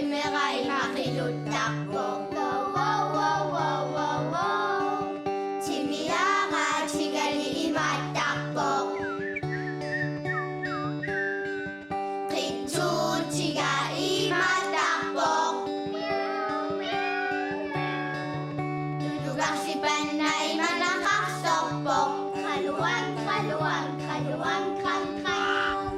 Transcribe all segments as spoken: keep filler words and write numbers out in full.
Timera ima qiluttarpoq. Wow, wow, wow, wow, wow, wow. Timiara tigali imaattarpoq. Qitsuutiga imaattarpoq. Tulugarsipanna imanaqarsorpoq. Qaluang, qaluang, qaluang, qang, qang.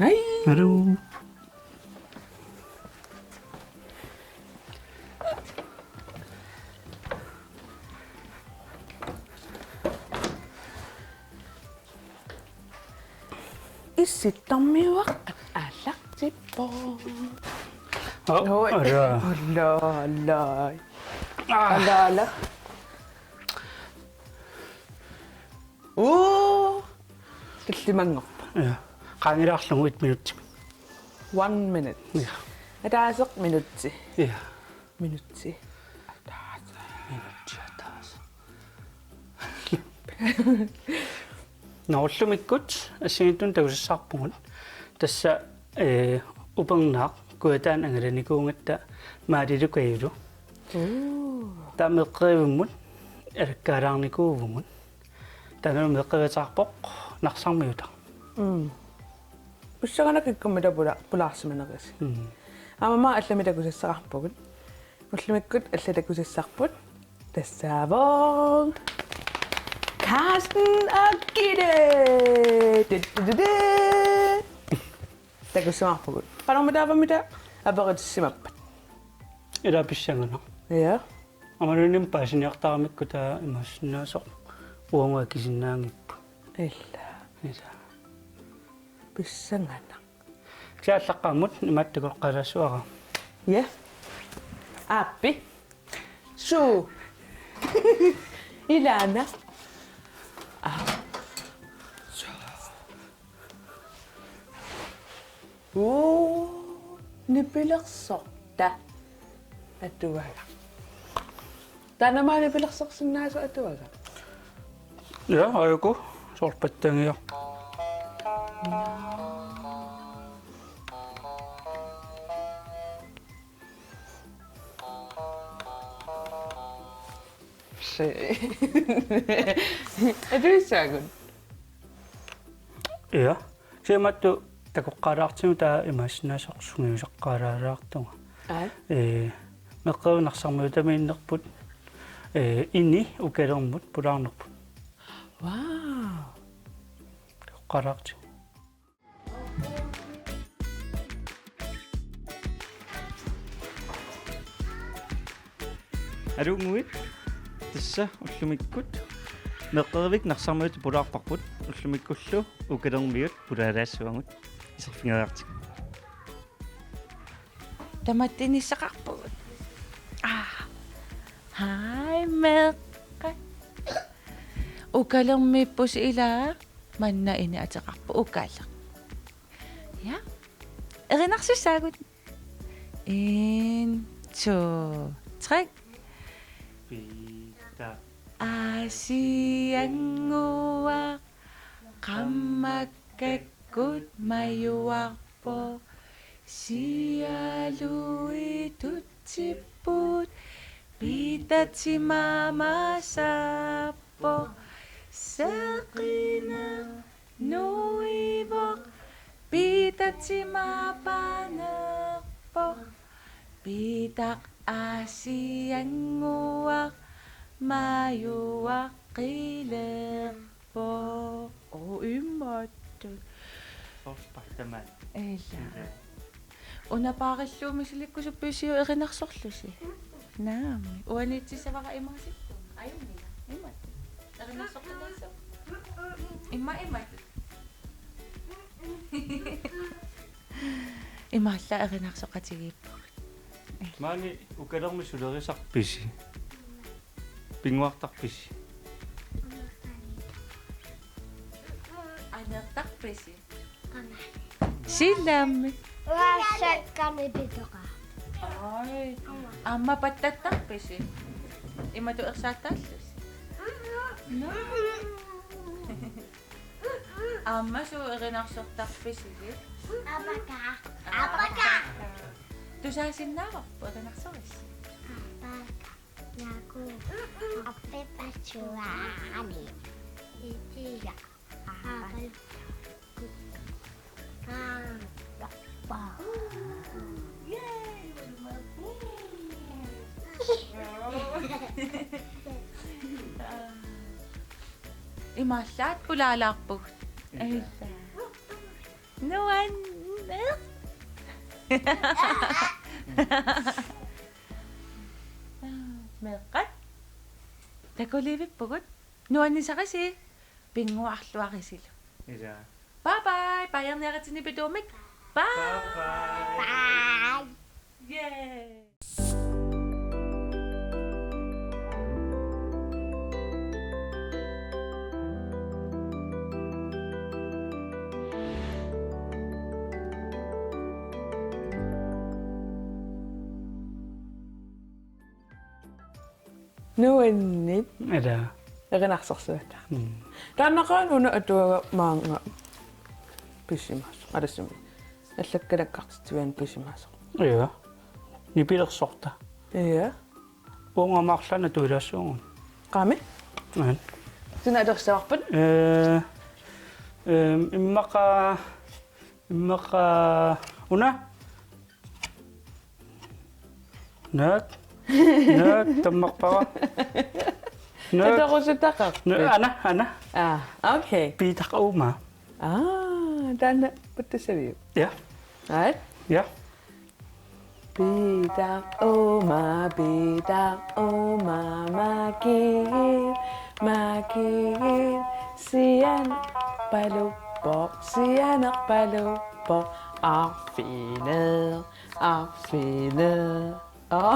Hej. Hallo. Issittarmiuaq aallartippoq. Oh, oi. Ala. Ala, ala. Ah. Ala, ala. Uu. Tallimanngorpoq. Ja. Qaangilaarlugu et minutsi. One minute. Ja. Ataaseq minutsi. Ja. Minutsi. Ataaseq. Minutsi ataaseq. Nå, ullumikkut assigiinngitsunik takusassaarpugut. Tassa, eh, upernaaq kujataani angalanikuugatta Maalilu Kajilu. Uu. Taava meeqqerivimmut alakkaalaarnikuuvugut. Taannalu meeqqeriviup ateqarpoq Narsarmiutaq. Mm. Pissanganaq kikkummita pula-, pulaarsimanerisi. Mm. Aamma allamik takusassaqarpugut. Ullumikkut allat takusassarput. Tassaavoq Carsten og Gitte. Du, du, du, du. Takusimaarpugut. Qanormitaava-mita aperitissimappat? Ila pissanganaq. Ja. Aamma uani paasiniartaramikku taava imaassinnaasoq uagut akisinnaanngipput. Ila. Ila. Pissanganaq. Kisianni aallaqqaammut imaattoq takoqqaalaassuara. Ja. Aappi. Suu. Ilaana. Aa. Suu. Uu, nipilersorta. Atuagaq. Taanna aamma nipilersorsinnaasoq atuagaq. Ja, aajuku, soorlu pattangia. Se. Atuissaagut. Ja. Siammattu takoqqaalaartigu taava imaassinnaasoq sungiusaqqaalaalaartunga. Aa. Ee, meeqqerivik Narsarmiutamiinnerput, ee, ini ukalermut pulaarnerput. Wow. Takoqqaalaartigu. Aluunnguit, tassa ullumikkut meeqqerivik Narsarmiutaq pulaarparput, ullumikkullu ukalermiut pulaaraassavagut, iserfigeriartigu. Tamatta inissaqarpugut. Aa. Hej, meeqqat. Ukalermiippusi ilaa, manna ini ateqarpoq Ukaleq. Ja. Erinarsussaagut. En, to, tre. Piitaq. Aasiannguaq. Qammakkakkut majuarpoq, sialuit tutsipput, Piitaq timaama saappoq, seqineq nuivoq, Piitaq timaa panerpoq, Piitaq aasiannguaq majuaqqilerpoq. Oo, imaattoq. Soorlu tamaat. Ila. Ila. Una paarillugu misilikkusuppiuk erinarsorlusi? Naamik. Uaniitissavara imaasikkut. Ajunngila. Imaattoq. Erinarsoqqilaassavat. Immaqa imaattoq. Imaallaat erinarsoqatigiippugut. Maani Ukalermi sulerisarpisi? Pinnguartarpisi? Ertarpisi? Silami. Uassakkanipitoqa. Ai. Aamma pattattarpisi? Imatut ersaattaallusi? No. Aamma suut erinarsortarpisigit? Apaka. Apaka. Tusaasinnaavarput erinarsorissi? Apaka. Naku. Appipassuaani. Itiga. Apaka. Apaka. Imaallaat pulaalaarpugut. Nuanneq. Meeqqat. Takulivippugut. Nuannisarisi. Pinnguarluarisilu. Ilaa. Bye bye. Baajarniaritsinni pituumik. Bye. Bye bye. Bye. Yay. Nuanneq. Ilaa. Erinarsorsuata. Mm. Taannaqaaq una atuagaq maanga pisimasoq. Alasumi. Allakkalakkartitsiviani pisimasoq. Ja. Nipilersorta. Ja. Uunga marluk atuilaassuugut. Qaami? Aap. Suna atorsavarput? Eh, eh, immaqa, immaqa una. Naak. Naak, tammarpara. Naak. Atorusutaqarpit? Naak, ana, ana. Ah, okay. Piitaq uuma. Ah, taanna puttasaviu? Ja. Aat? Ja. Piitaq uuma, piitaq uuma, makiit, makiit, sianerpaluppoq, sianerpaluppoq, arfineq, arfineq. Aa.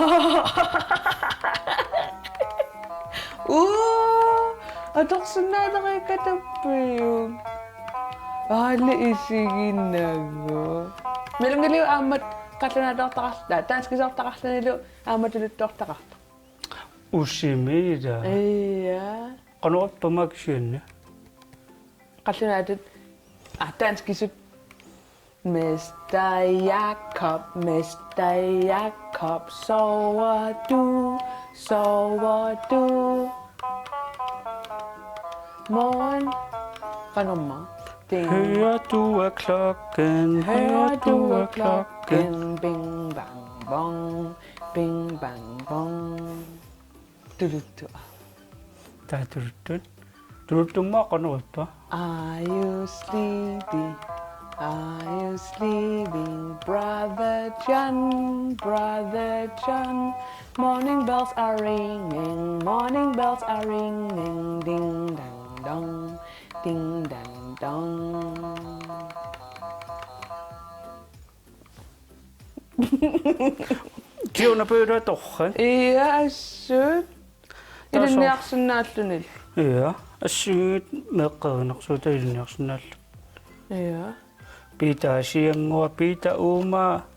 Uu, atorsinnaalereeqqatappiuk. Aali isiginagu. Melangaliu aamma qallunaatoortaqarluta, danskisoortaqarlunilu aamma tuluttoortaqartoq. Usimiila. Ja. Qanorpama kisianni. Qallunaatut, ah, danskisut. Mester Jakob, Mester Jakob, sover du, sover du? Morgen. Qanormaa? Ding. Hører du af klokken, hører du af klokken? Bing bang bong, bing bang bong. Tuluttua. Taava tuluttut. Tuluttummaa qanorippa? Are you sleepy? Are you sleeping, brother John, brother John? Morning bells are ringing, morning bells are ringing, ding dang dong, ding dang dong. Kiuna pøda torrak. Ja, assut. Tasoq. Ilinniarsinnaalluni. Ja, assut meeqqerinersuuta ilinniarsinnaalluni. Ja. Piitaq sianngua, piitaq uuma,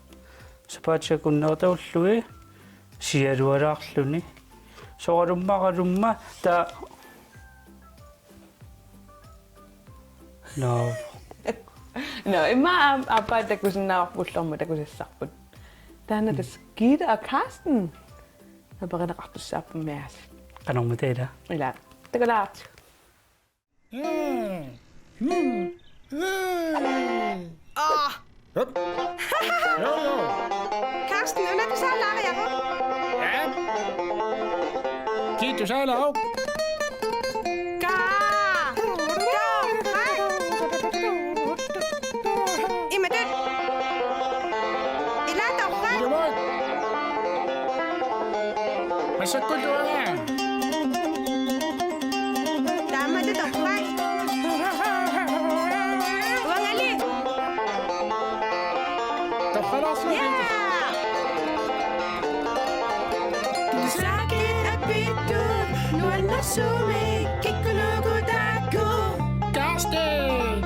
sapaatip akunnerata ullui, sialualaarluni. Soralummaqalumma, ta No. No, immaqa aap-, aappaa takusinnaavarput ullormut takusassarput. Taanna tassa Gitte og Karsten. Aperineqartussaapput aasiit. Qanormita ila? Ila. Takulaartigu. Mm. Mm. Mm. Ah. Hup. Jo, jo. Karsten, una tusaalaareeruk? Ja. Kii tusaalaaruk? Kaa. Kaa. Imatut. Ilaa torrak. Ilumoorpoq. Massakkut tuanga. Taamatut torrak. Uangali. Torralaarsuaq. Ja. Tusaqqiit apittut nuannersuumik kikkunuku taakku. Karsten!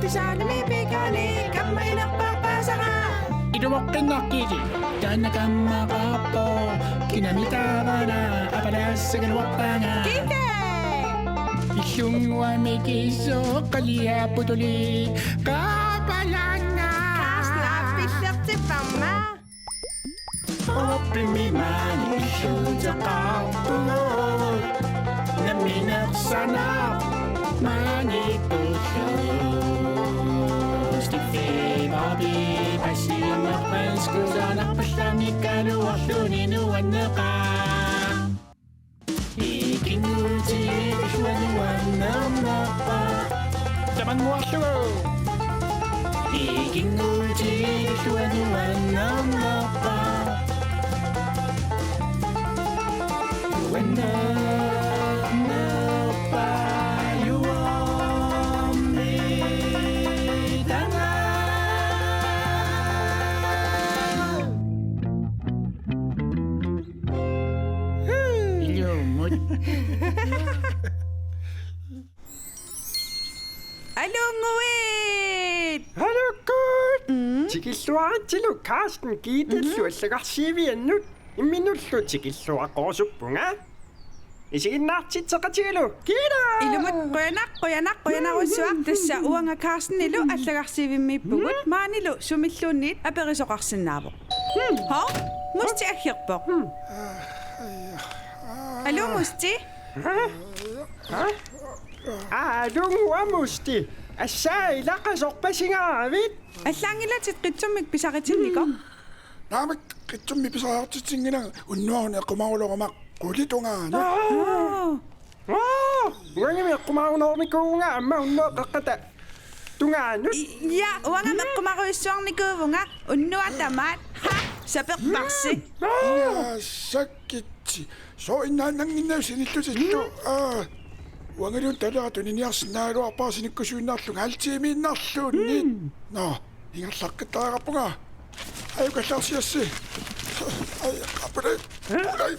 Saalimi pikani kamma inerpaappaasara. Ilumoqqinnaqqili taanna kammaqarpoq. Kinami taavana apalassagaluarpaanga. Kike! Illunnguami kiisoq qaliapputuli qaapalanga. Kaasnaap pillertipparma. Oppimi maani illuuteqarpugut. Nammineq sanaq maani tullugu. Stiffi Bobby, passiunerpanskusanarpallamikkaluarluni nuanneqaaq. Ikinnguutigilluanuannarnerpa. Tamannguarlugu. Ikinnguutigilluanuannarnerpa. Uannerpa juormi tanga. Ilumut. Aluunnguit! Aluukkut! Mm. Tikilluaritsilu Carsten Giitillu allagarsiiviannut imminullu tikilluaqqorusuppunga. Isiginnaartitseqatigalu. Kiitaa! Ilumut qujanaq, qujanaq, qujanarsuaq tassa uanga Carstenilu allagarsiivimmiippugut. Mm. Maanilu sumilluunniit aperisoqarsinnaavoq. Mm. Hov, Musti aggerpoq. Mm. Aluu, Musti? Aa, aluunnguaq Musti. Assaa, ilaqasorpasingaavit? Allaanngilatit qitsummik pisaritinnikoq. Mm. Naamik, qitsummik pisariartitsinnginnama unnuaruni eqqumaarulorama qulit tungaanut. Aa. Aa. Aa, uangami eqqumaarunarnikuuvunga aamma unnuap qeqqata tungaanut. I-, ja, uangami eqqumaarujussuarnikuuvunga unnuaq tamaat. Ha, saperparsi. Aa. Aa, sakkitsi. Sooq innaannannginnavit sinillutittu? Mm. Aa. Uangaluunniit talera tuniniarsinnaagaluarpara sinikkusuinnarlunga halv timiinnarluunniit. Mm. Nå, ingerlaqqittariaqarpunga. Ajukallaarsiassi. Ai, apuri. Ai.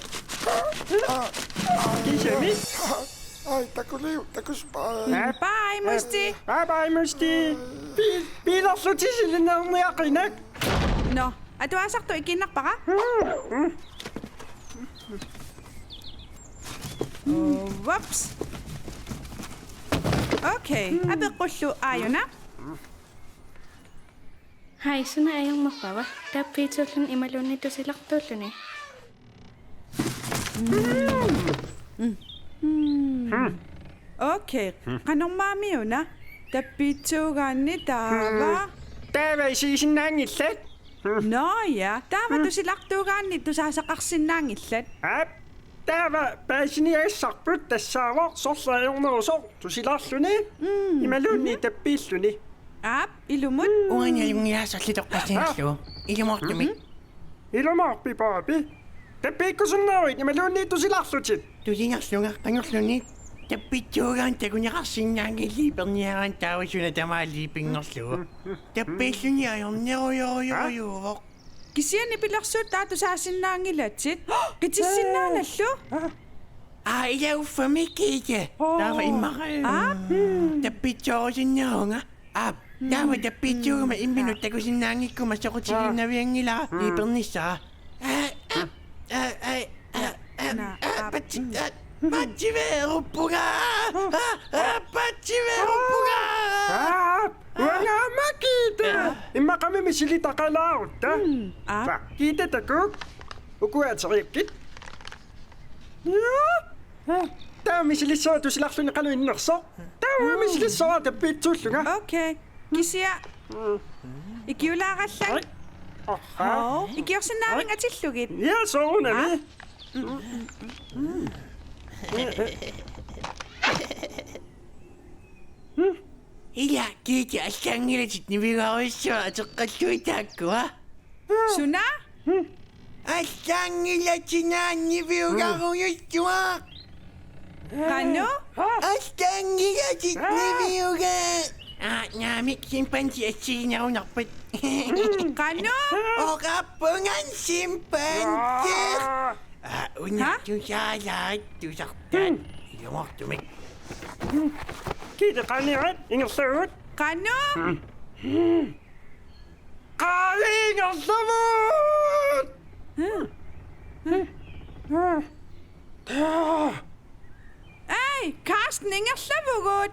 Aa, aa. Kisimi? Ai, takuliu, takuspa. Bye, Musti. Bye bye, Musti. Pi-, piilerlutit silinnerniaqinak. Nå, atuasartut ikiinnarpara? Oh, whoops. Okay, apeqqullu aajuna. Hej, suna ajornerpava? Tappiitsuulluni imaluunniit tusilartuulluni. Mm. Mm. Mm. Okay, qanormaamiuna? Tappiitsuugaanni taava? Mm. Taava isigisinnaanngillat. Nå ja, taava tusilartuugaanni tusaasaqarsinnaanngillat. Aap, taava paasiniagassarput tassaavoq sorleq ajornerusoq tusilarluni, mm, imaluunniit, mhm, tappiilluni. Aap, ilumut. Mm. Uani ajunngilaassalli toqqassinillu. Aap. Ilumoortumik. Mhm. Ilumoorpit, Bobby? Tappiikkusunneruit imaluunniit tusilarlutit? Tusilerlunga, qanorluunniit? Tappiitsuugaanni takuneqarsinnaanngillat, liiperniaraanni taava suna tamaat liipinngorlugu. Tappiilluni ajornerujorujorujuuvoq. Kisianni pilersuut taava tusaasinnaanngilatit. Qitissinnaanallu? Aa, ila uffa Mikiita. Taava immaqa. Aa? Tappiitsoorusunnerunga. Aap, taava tappiitsuuguma imminut takusinnaanngikkuma soqutigiinnavianngilara liipernissaa. Aa, aa, aa, aa, aa, aa, aa, patsi-, aa, patsiveeruppunga. Aa, aa, patsiveeruppunga. Aap, uanga aamma Kiita. Immaqami misilitaqalaarutta. Mm, aap. Aa, Kiita, takuuk. Ukua ateriakkit. Jaa. Taava misilissavara tusilarluni qanoq innersoq. Taava misilissavara tappiitsuullunga. Okay. Kisianni. Mm. Ikiulaarallat. Ai. Aha. Hov. Ikiorsinnaavit atillugit? Ja, soorunami. Aa. Mm. Ila, Kiiti, allaanngilatit niviugarujussuaq atoqqallugit taakkua. Suna? Allaanngilatit niviugarujussuaq. Qanoq? Allaanngilatit niviuga-. Aa, naamik, chimpansi assiginerunarpat. Qanoq? Oqarpunga chimpansi. Aa, una. Ha? Tusaalaat, tusartaat. Hmm. Ilumoortumik. Kiiti, qaniarit, ingerlavugut. Qanoq? Qaa, ingerlavut! Ei, Carsten, ingerlavugut!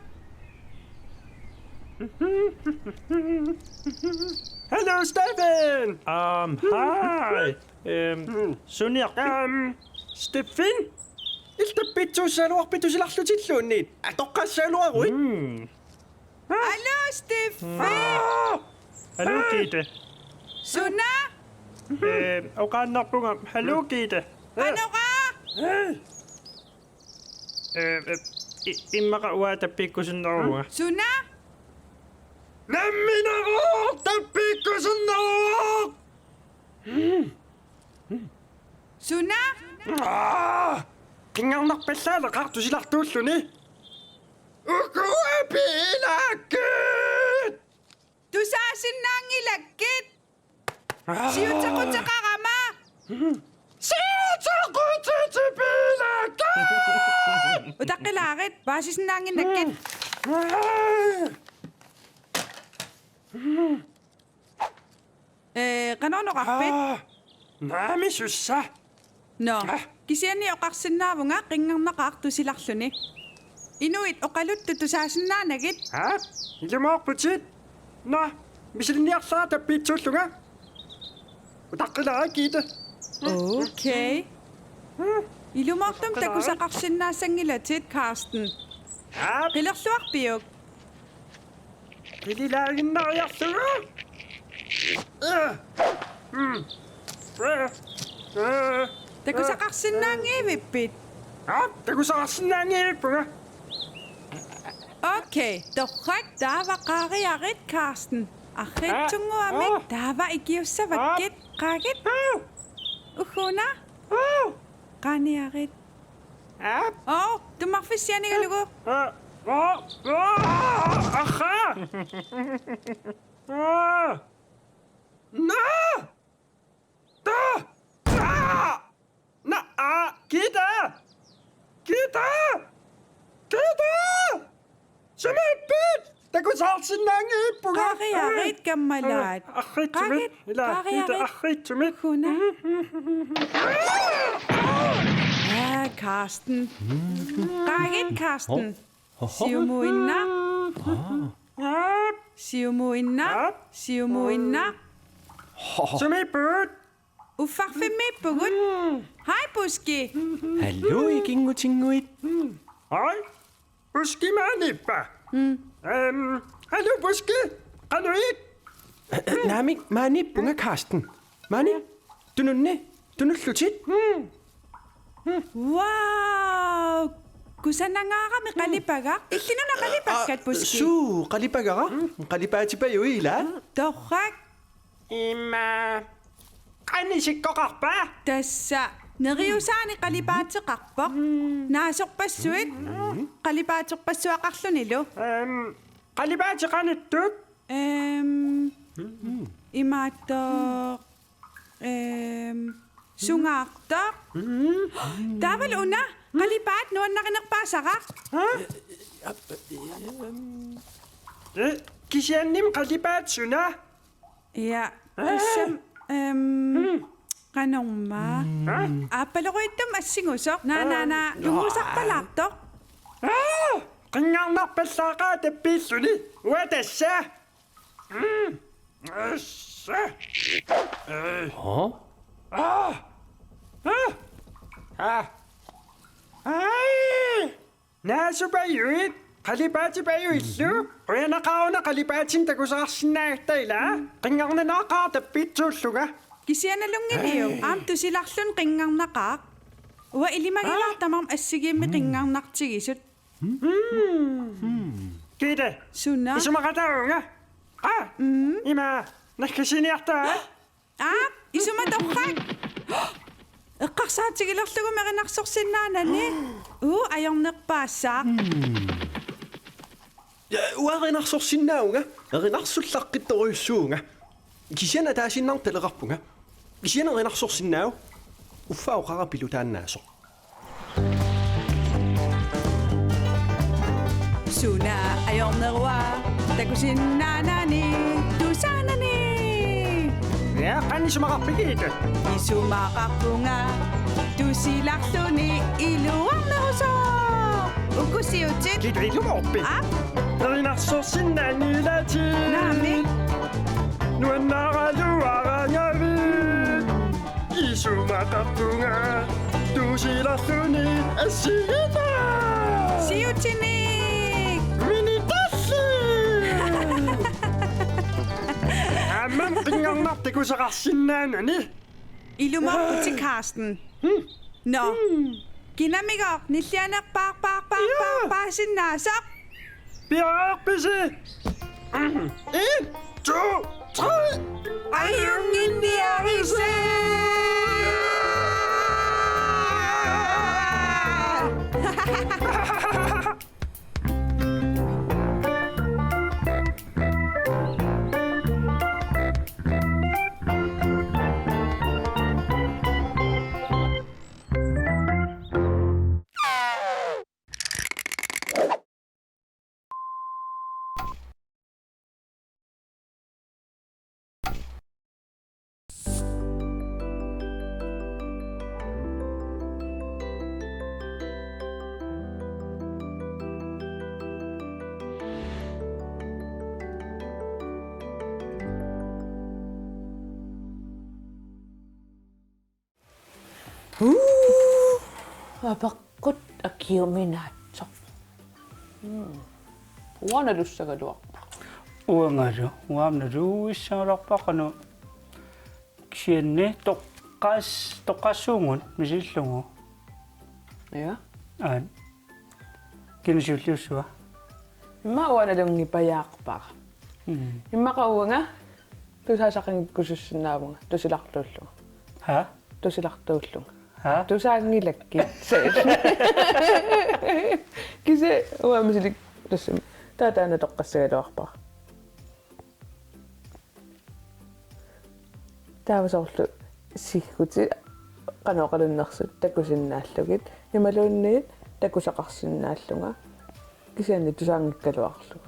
Hello, Stefan! Um, hi. Øhm, suniarpit? Øhm, Stefan? Illit tappitsuussagaluarpit tusilarlutilluunniit? Atoqqaassagaluaruit? Mm. Hallo, Steffi! Hallo, Gitte. Suna? Øh, oqaannarpunga. Hallo, Gitte. Qanoraa? Øh, øh, i-, immaqa uanga tappikkusunneruvunga. Suna? Nammineq tappikkusunneruvoq! Suna? Aa! Qinngarnarpallaaleqaaq tusilartuulluni. Ukua biilaakkit! Tusaasinnaanngilakkit! Aa! Siutequteqarama! Siutequtitipiilakka! Utaqqilaarit, paasisinnaannginnakkit. Ee, qanoq oqarpit? Aa, naamik sussa. Nå, aa, kisianni oqarsinnaavunga qinngarnaqaaq tusilarluni. Inuit oqaluttut tusaasinnaanagit. Aa, ilumoorputit. Nå, misilinniarlara tappitsuullunga. Utaqqilaarit, Gitte. Okay. Ilumoortumik takusaqarsinnaasanngilatit, Carsten. Aap. Qilerluarpiuk? Qililaaginnariarlugu. Takusaqarsinnaanngivippit? Aap, takusaqarsinnaanngivippunga. Okay, torrak, taava qaariarit, Carsten. Arriitsunnguamik, aa, taava ikiussavakkit, aa, qaagit. Aa. Ugguuna. Aa. Qaaniarit. Aa. Oo, tummarfissianigalugu. Aa. Aa. Aa. Aha. Aa. Naa. Ta! Ta! Na, a, Gitte! Gitte! Gitte! Sumiippit? Takusaqarsinnaanngivippunga. Qaariarit kammalaat. Arriitsumik. Qaagit, ila, qaariarit. Gitte, arriitsumik. Ugguuna. Aa, Carsten. Qaagit, Carsten. Oho. Siumuinnaq. Aa. Siumuinnaq. Aa. Siumuinnaq. Sumiipput? Uffarfimmiippugut. Mm. Hej, Buski. Hallo, ikinngutinnguit. Hej. Buski maaniippa? Mm. Øhm, hallo, Buski. Qanoq ila? Naamik, maaniippunga, Carsten. Maani? Tununni? Tunullutit? Mm. Wow! Kusanangaarami qalipagaq. Illit una qalipakkat, Buski? Suu, qalipagara? Qalipaatipajuit, ila? Torrak. Ima. Qanoq isikkoqarpa? Tassa. Neriusaani qalipaateqarpoq. Naasorpassuit. Qalipaaterpassuaqarlunilu. Øhm, qalipaatit qanittut? Øhm, imaattoq. Øhm, sungaartoq. Taavalu una, qalipaat nuannarinerpaasara. Aa? Øh, kisiannimi qalipaat suna? Ja, tassami, øhm, qanormaa. Aa? Aappalorujuttumik assingusoq. Naa, naa, naa, tungusarpalaartoq. Aa! Qinngarnarpallaaqaaq tappiilluni. Uanga tassa. Mm. Assa. Øh. Hå? Ah. Ah. Ah. Ai. Naasupajuit. Qalipaatipajuillu. Qujanaqaaq una qalipaatinik takusaqarsinnaagatta, ila. Qinngarnaqaaq tappitsuullunga. Kisianni nalunngiliuk? Ai. Aamma tusilarluni qinngarnaqaaq. Uanga ilimagilaartoq tamarmik assigiimmik qinngarnartigisut. Gitte. Suna? Isumaqataavunga. Aa, mm, ima, nakkassiniartaa. Aa, isuma torrak. Eqqarsaatigilerlugu erinarsorsinnaanani. Uu, ajornerpaassaaq. Ja, uanga erinarsorsinnaavunga. Erinarsullaqqittorujussuuvunga. Kisianni ataasiinnarnik taleqarpunga. Kisianni erinarsorsinnaavoq. Uffa oqarapilutaannaasoq. Suna ajorneruaa. Takusinnaanani, tusaanani. Ja, qanoq isumaqarpigit? Isumaqarpunga tusilarluni iluarnerusoq. Uku siutit? Kitalumoorpi? Aap. Nerinarsorsinnaanngilaatit. Naamik. Nuannaraluaraangavit. Isumaqarpunga tusilarluni assigiinngilaq. Siutinik. Minitalli. Aamma qinngarnartoq takusaqarsinnaanani. Ilumoorputit, Carsten. Nå. Kinamigooq nillianerpaarpaarpaarpaarpaasinnaasoq. Piareerpisi? En, to, tre. Ajunnginniarisi. Uu, apeqqut akiuminaatsoq. Mm. Uanga nalussagaluarpara. Uangalu, uanga nalussagaluarpara qanoq kisianni toqqaas-, toqqaassuugut misillugu. Ja. Aat. Kina siulliussava? Immaqa uanga nalunngipajaarpara. Mm. Immaqa uanga tusaasaqanngikkusussinnaavunga tusilartuullunga. Ha? Tusilartuullunga. Ha? Tusaanngilakkit. Kisianni uanga misilik tassami. Taava taanna toqqassagaluarpara. Taava soorlu siggutit qanoq oqalunnersut takusinnaallugit imaluunniit takusaqarsinnaallunga kisianni tusaanngikkaluarlugu.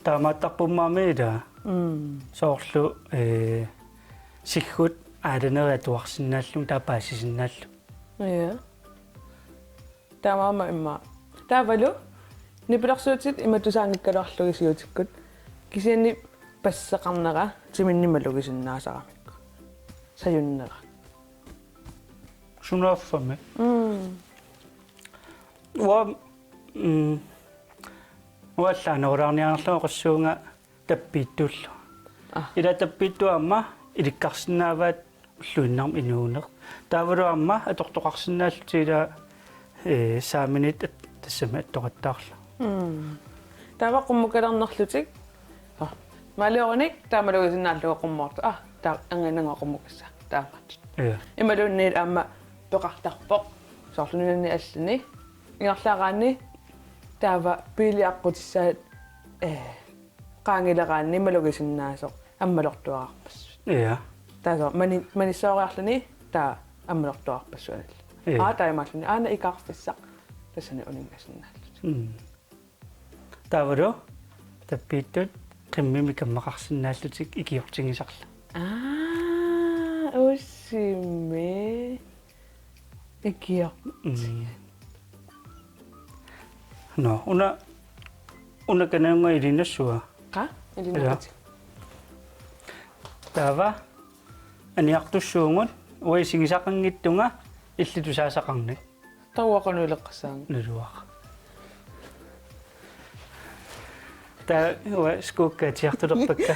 Taamaattarpummaami ila. Mm. Soorlu, ee, siggut aalanerit atuarsinnaallugit taava paasisinnaallugu. Ja. Taamaammat immaqa. Taavalu nipilersuutit ima tusaanngikkaluarlugit siutikkut. Kisianni passeqarnera timinni malugisinnaasaramikku. Sajunnera. Sunaaffami. Mm. Uanga, mm, uanga allaanerulaarniarlugu oqassuunga tappiittuullu. Ah. Ila tappiittut aamma ilikkarsinnaavaat ulluinnarni inuuneq. Taavalu aamma atortoqarsinnaallutik ila, ee, saaminnit at-, tassami attoqattaarlugit. Mm. Taava qummukkalernarlutik. Ah. Maaliorinik taava malugisinnaallugu qummoortoq. Ah, taava anginnanngua qummukassaaq. Taamaat. Ja. Imaluunniit aamma peqartarpoq. Soorlu nunani allani. Ingerlaaraanni taava biili aqqutissaat, ee, qaangileraanni malugisinnaasoq ammalortuararpassuit. Ja. Taava mani-, manissooriarluni taava ammalortuararpassuanillu. Ja. Aa, taamaalluni aana ikaarfissaq tassani uninngasinnaallutik. Mm. Taavalu tappiittut qimmimi kammaqarsinnaallutik ikiortigisarlugit. Aa, ussimi. Ikiorti. Mm. Nå, una, una kanannga ilinnassuaq. Qa? Ilinnaqatik. Ja. Taava aniartussuugut uanga isigisaqanngitsunga illit tusaasaqarnit. Taava qanoq ileqqassaanga? Naluara. Taava uanga skuukka atiartulerpakka.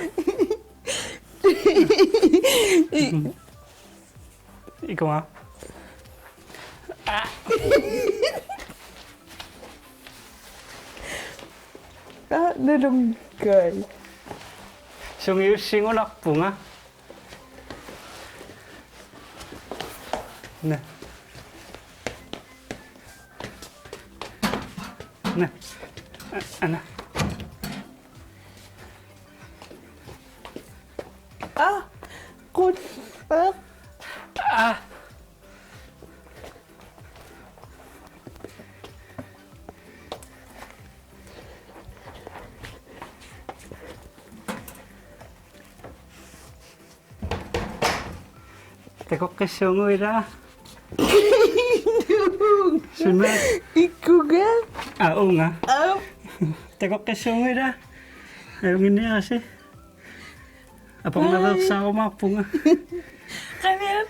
Ikunga. Aa, nalunngikkavit. Sungiussigunarpunga. Naa. Naa. A-, ana. Aa, qulleq. Aa. Takoqqissuugut ilaa. Suna? Ikkuga. Aa, uunga. Aa. Takoqqissuugut ilaa. Ajunnginniarisi. Apornaveersaarumaarpunga. Qaniat.